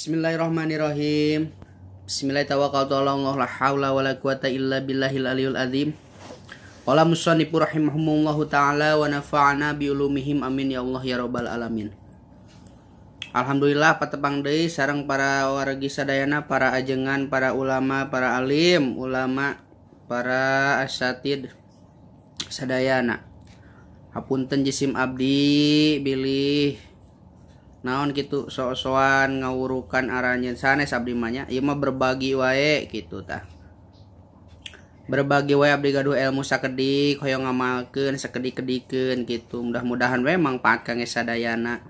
Bismillahirrahmanirrahim. Bismillahirrahmanirrahim. La haula wala quwata illa billahil aliyul azim. Qala musannif rahimahumullahu taala wa nafa'ana bi ulumihim amin ya Allah ya rabbal alamin. Alhamdulillah patepang deui sareng para wargi sadayana, para ajengan, para ulama, para alim, ulama, para asatid sadayana. Hapunten jisim abdi bilih naon kitu sok-sokan ngawurukan aranjeun sanes abdi mah nya, ieu mah berbagi wae kitu tah. Berbagi wae abdi gaduh ilmu sakedik hoyong ngamalkeun sakedik-kedikeun kitu. Mudah-mudahan we mangpaat kangge sadayana.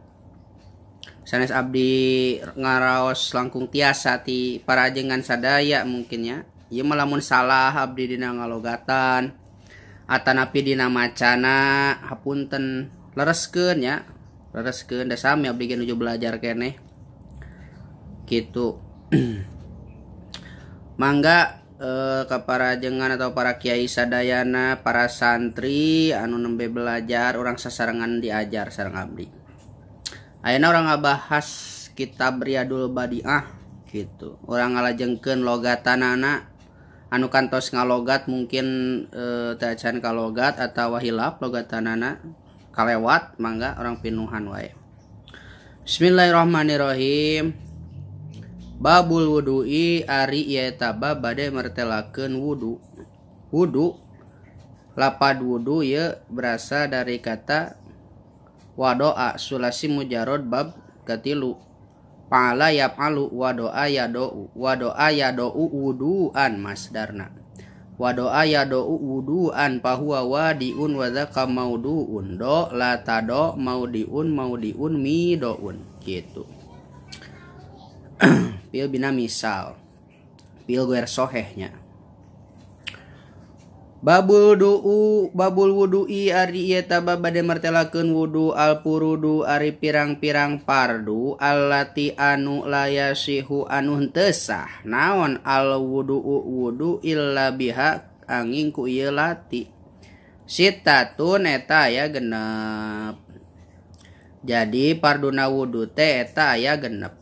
Sanes abdi ngaraos langkung tiasa ti para ajengan sadaya mungkin nya. Ieu mah lamun salah abdi dina ngalogatan atanapi dina macana hapunten lereskeun nya. Lereskeun da sami abdi ge nuju belajar keneh kitu. Mangga ka para ajengan atau para kiai sadayana, para santri anu nembe belajar urang sasarengan diajar sareng abdi. Ayeuna urang ngabahas kitab Riyadul Badiah gitu. Urang ngalajengkeun logatanana anu kantos ngalogat mungkin teu acan kalogat atawa hilap logatanana kalewat, mangga orang pinuhan wae. Bismillahirrahmanirrahim. Babul wudu'i ari ieu eta bab bade mertelakeun wudu. Wudu lapad wudu ieu berasal dari kata wadoa sulasi mujarod bab katilu. Fa'ala yaf'alu wadoa yado'u. Wadoa yado'u wudu'an masdarna. Wadoa yado'u wudu'an fahuwa wadi'un wa dzaka maudu'un. Do la tado maudi'un maudi'un mido'un gitu. Pil bina misal. Pil guer sohehnya. Babul du'u babul wudu'i ari ieu ta bab bade martelakeun wudu al purudu ari pirang-pirang pardu allati anu layasihu anu henteu sah naon al wudu'u wudu illa biha angin ku ieu lati sitatun eta aya genep. Jadi parduna wudu teh eta aya genep.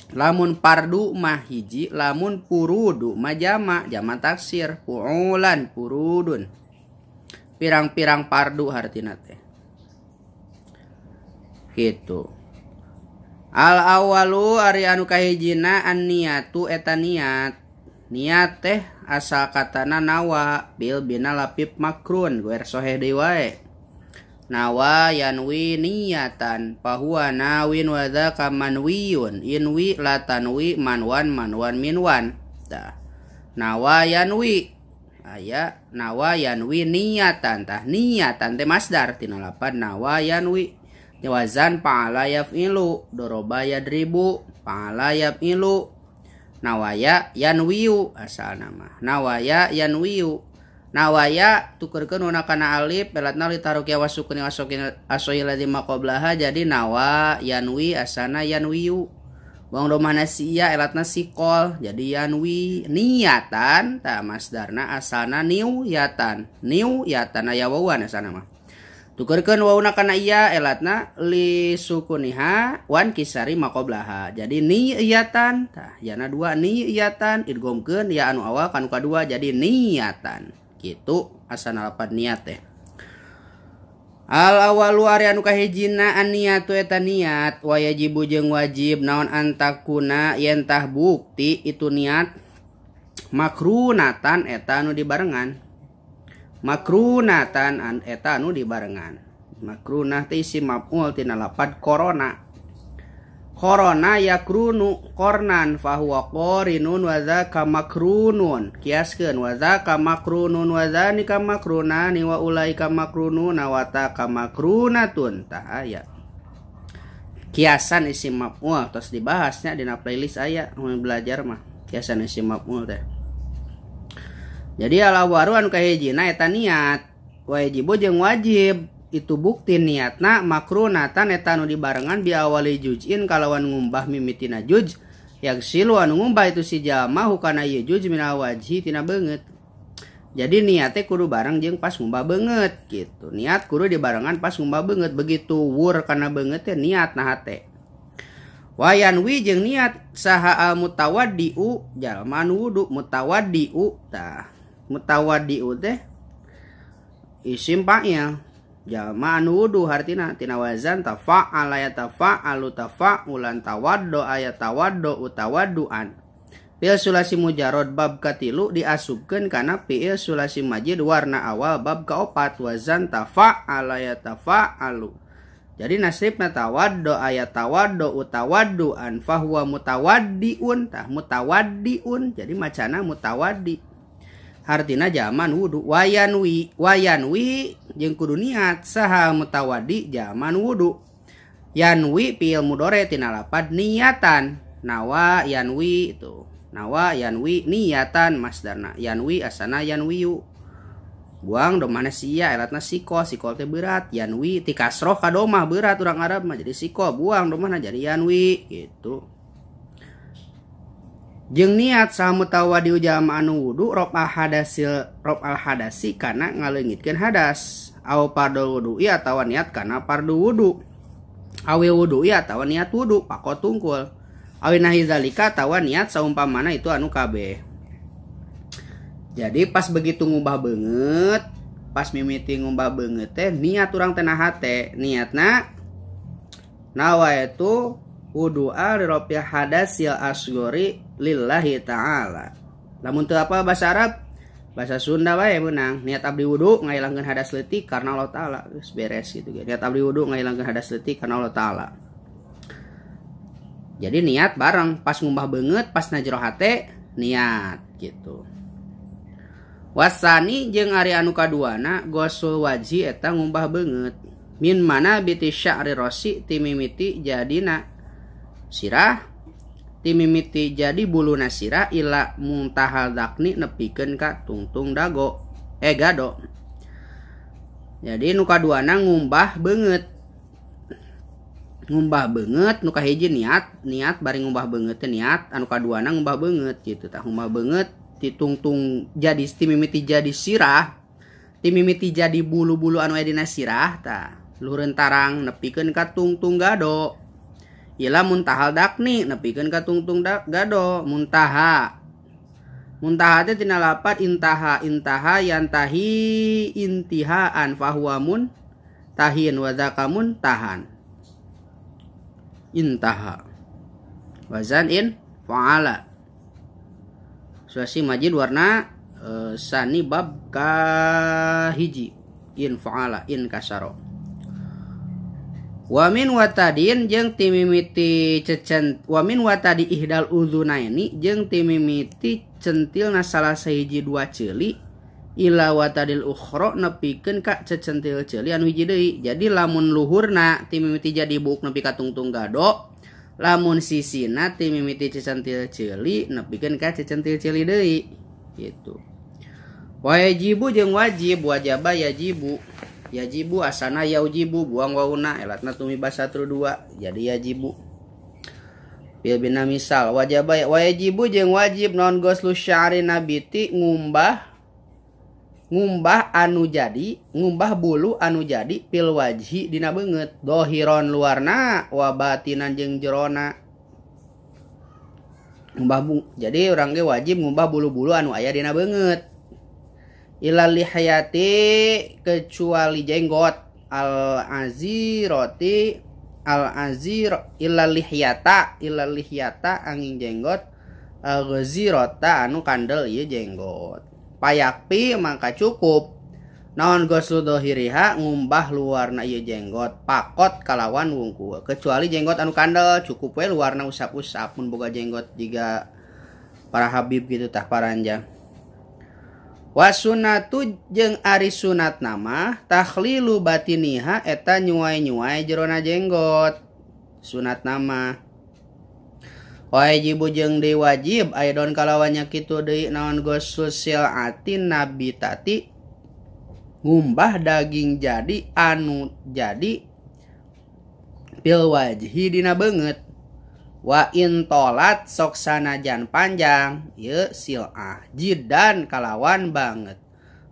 Lamun pardu mah hiji, lamun purudu mah jama, jama taksir, puulan, purudun. Pirang-pirang pardu hartina teh. Gitu. Al awalu ari anu kahijina an-niyatu eta niat. Niat teh asal katana nawa bil bina lapip makrun, guer soheh deui wae. Nawa yanwi niyatan fahuwa nawin wa dzaka manwiyun inwi latanwi manwan manwan minwan. Tah nawa yanwi aya nawa yanwi niyatan tah niyatan teh masdar tina lapan nawa yanwi wazan fa'ala yaf'ilu doroba yadribu fa'ala yaf'ilu nawaya yanwiyu asal nama nawaya yanwiyu nawaya tukerkeun una kana alif belatna li taruki wasukuni wasokin asoil ladzi maqablaha jadi nawa yanwi asana yanwiyu bang domana sia elatna sikol jadi yanwi niatan ta masdarna asana niuyatan niuyatan aya wawan asana mah tukerkeun wauna kana iya elatna li sukuniha wan kisari maqablaha jadi niyatan tah yana dua niyatan idgomkeun ya anu awal kanu kadua jadi niatan gitu asana lapan niat teh. Al awalu ari anu kahijina an-niyatu eta niat wa yajibu jeung wajib naon antakuna yen tah bukti itu niat makrunatan eta anu dibarengan. Makrunatan an eta anu dibarengan. Makrunah teh isim maf'ul tina lapad korona. Korona yakrunu kornan fahuwa qarinun wa dzaka makrunun. Kiaskeun wa dzaka makrunun wa dzanika makrunani wa ulaika makrununa wa taka makrunatun. Tah aya. Kiasan isim maf'ul tos dibahasnya dina playlist aya mun belajar mah kiasan isim maf'ul teh. Jadi al awalu anu kahijina eta niat wajibu jeung wajib itu bukti niatna makrunatan eta anu dibarengan bi awali juz'in kalawan ngumbah mimitina juz yagsilu anu ngumbah itu si jalma hukana ieu juz minal wajhi tina beungeut. Jadi niatnya kudu bareng jeung pas ngumbah beungeut gitu. Niat kudu dibarengan pas ngumbah beungeut, begitu wur kana beungeut teh niat nah hate. Wayan wi jeung niat saha al mutawaddiu jalma anu wudu mutawaddiu tah mutawaddiu teh isim fa'il jalma anu wudu hartina tina wazan tafa'ala ya tafa'alu tafa'ulan tawaddo aya tawaddo utawadduan. Fi'il sulasi mujarrad bab katilu diasubkeun kana fi'il sulasi majid warna awal bab kaopat wazan tafa'ala ya tafa'alu. Jadi nasibna tawaddo aya tawaddo utawadduan fahuwa mutawaddiun tah mutawaddiun jadi macana mutawaddi hartina zaman wudu wayanwi wayanwi jeung kudu niat saha mutawaddi zaman wudu yanwi fi'il mudhari tina lapad niatan nawa yanwi itu nawa yanwi niatan masdarna yanwi asana yanwiyu buang domana sia elatna siko siko teh berat yanwi ti kasroh ka domah berat urang Arab mah jadi siko buang domahna jadi yanwi gitu. Jeung niat saha mutawadi jalma anu wudu rob al hadasil rob al hadasi kana ngaleungitkeun hadas au fardhu wudu atawa niat kana fardu wudu awi wudu atawa niat wudu pakot tungkul awi nahi zalika atawa niat saumpamana itu anu kabeh. Jadi pas begitu ngubah beungeut, pas mimiti ngubah beungeut teh niat urang teh na hate, niatna nawa itu wudu'a lirafil hadasil asgori lillahi ta'ala. Lamun teu apa bahasa Arab, bahasa Sunda wae meunang. Niat abdi wudu ngahilangkeun hadas leutik karena Allah Ta'ala, geus beres gitu. Niat abdi wudu ngahilangkeun hadas leutik karena Allah Ta'ala. Jadi niat bareng pas ngumbah beungeut, pas na jero hate niat gitu. Wasani jeung ari anu kaduana gosul wajhi eta ngumbah beungeut min mana biti sya'ri rosi timimiti jadina sirah timimiti jadi buluna sirah ila muntahal dakni nepikeun ka tungtung dago gado. Jadi nu kaduana ngumbah beungeut nu kahiji niat niat bari ngumbah beungeut teh niat anu kaduana ngumbah beungeut gitu tah ngumbah beungeut titungtung jadi timimiti jadi sirah timimiti jadi bulu-bulu anu aya dina sirah tah luhureun tarang nepikeun ka tungtung gado ila muntahal dakni nepikeun ka tungtung gado muntaha muntaha teh tina lapat intaha intaha yantahi intihaan fahuwa mun tahin wa zakamun tahan intaha wazan in fa'ala sulasi majid warna sani bab kahiji in fa'ala in kasaro. Wamin watadin jeung timimiti cecen wamin watadi ihdal udzunaini jeung timimiti centilna salah sahiji dua ceuli ila watadil ukhra nepikeun ka cecentil ceuli anu hiji deui. Jadi lamun luhurna timimiti jadi buuk nepi ka tungtung gado, lamun sisina timimiti cecentil ceuli nepikeun ka cecentil ceuli deui gitu. Wajibu jeung wajib wajaba yajibu yajibu asana yaujibu buang wauna elatna tumi basatru dua jadi yajibu. Bil bina misal wajaba wajibu jeung wajib non goslu sya'ri nabiti ngumbah ngumbah anu jadi ngumbah bulu anu jadi pil wajhi dina beungeut dohiron luarna wa batinan jeung jerona ngumbah jadi urang ge wajib ngumbah bulu-bulu anu aya dina beungeut ilal lihayati kecuali jenggot al aziroti al azir ilal lihyata angin jenggot al ghazirota anu kandel ieu jenggot payakpi maka cukup naon goslu dohiriha ngumbah luarna ieu jenggot pakot kalawan wungkul kecuali jenggot anu kandel cukup we luarna usap-usap mun boga jenggot jiga para habib gitu tah paranjang. Wasunatu jeung ari sunat nama takhlilu batiniha eta nyuai-nyuai jerona jenggot sunat nama. Wajibu jeung deui wajib aidon kalawannya kitu deui naon gosul silati nabitati ngumbah daging jadi anu jadi pil wajhi dina beungeut wa in tolat sok sanajan panjang ieu silah jidan kalawan banget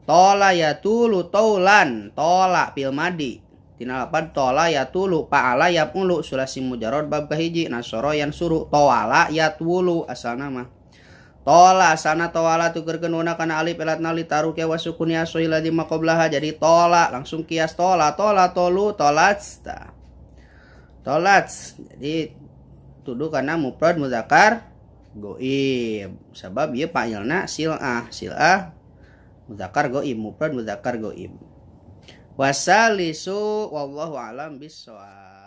tola yatulu taulan tola pil madi Tina lapad tola yatulu fa'ala yaf'ulu sulasi mujarrad bab kahiji nasoro yansuru toala yatwulu asalna mah. Tola asalna toala tukerkeun nuna kana alif elatna li taruki wa sukuni asoi ladzi maqablaha jadi tola langsung kias tola tola tolu tolat ta. Tolat jadi tuduh kana mufrad muzakkar goib sabab ieu fa'ilna sil'ah sil'ah muzakkar goib mufrad muzakkar goib. Wasalisu wallahu alam bissawab.